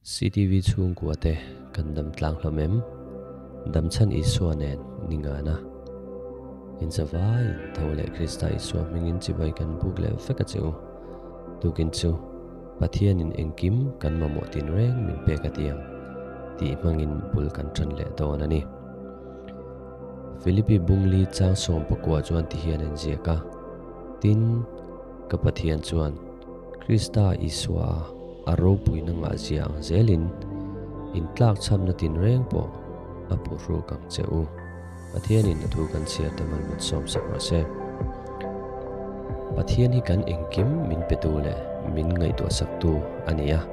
CTV chhungkua te kan dam tlang hlawm em? Dam chhan Isua nen ni ngana. In zavai in tho leh Krista Isua hmingin chibai kan buk leh vek a che u. Tukin chu Pathianin engkim kan mamawh tinreng min pek a ti ang tih hmangin bul kan tan leh dawn a ni. Philippi Bungli chang 19 chuan ti hian a inziak a, Tin, ka Pathian chuan Krista Isua a ropuina ngahzia ang zelin intlakchhamna tinreng pawh a phuhruk ang che u. Pathianin a thu kan chhiar te mal min sawm sak rawh se. Pathian hi kan engkim min petu leh min ngaihtuahsaktu a ni a.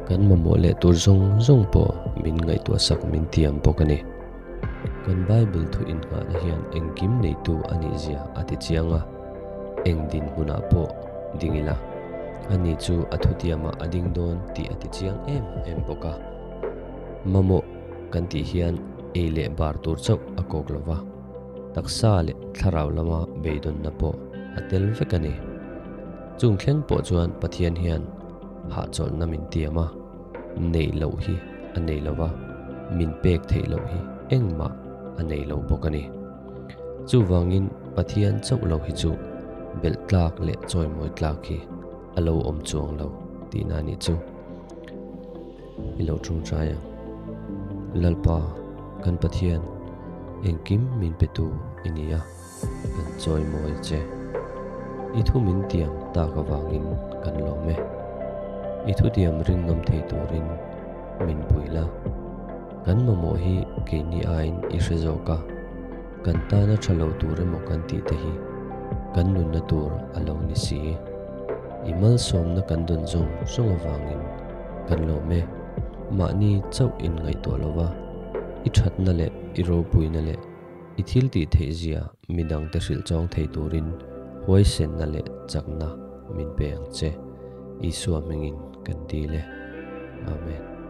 Kan mamawh leh tur zawng zawng pawh min ngaihtuahsak min tiam bawk a ni. Kan Bible thu inngahna hian engkim neitu a nihzia a ti chiang a, eng dinhmunah pawh ding ila, ani chu a thutiamah a ding dawn tih a ti chiang em em bawk a. Mamawh kan tih hian ei leh bar tur chauh a kawk lo va, taksa leh thlarau lama beidawnna pawh a tel vek a ni. Chung thleng pawh chuan Pathian hian hahchawlhna min tiam a, neih loh hi a nei lo va, min pek theih loh hi engmah a nei lo bawk a ni. Chuvangin Pathian chauh lo hi chu belh tlak leh chawimawi tlak hi a lo awm chuang lo tihna a nih chu. I lo tawngtai ang. Lalpa, kan Pathian, engkim min petu i ni a, kan chawimawi che. I thu min tiam tak avangin kan lawm e. I thutiam ring ngam thei turin min pui la. Kan mamawh hi keini aiin i hre zawk a, kan tana tha lo tur emaw kan tih te hi kan nunna tur a lo ni si. I malsawmna kan dawn zawng zawng avangin kan lawm e. Mahni chauh inngaihtuah lova, i thatna leh i ropuina leh i thil tih theih zia midangte hrilh chawng thei turin huaisenna leh chakna min pe ang che. Isua hmingin kan dil e. Amen.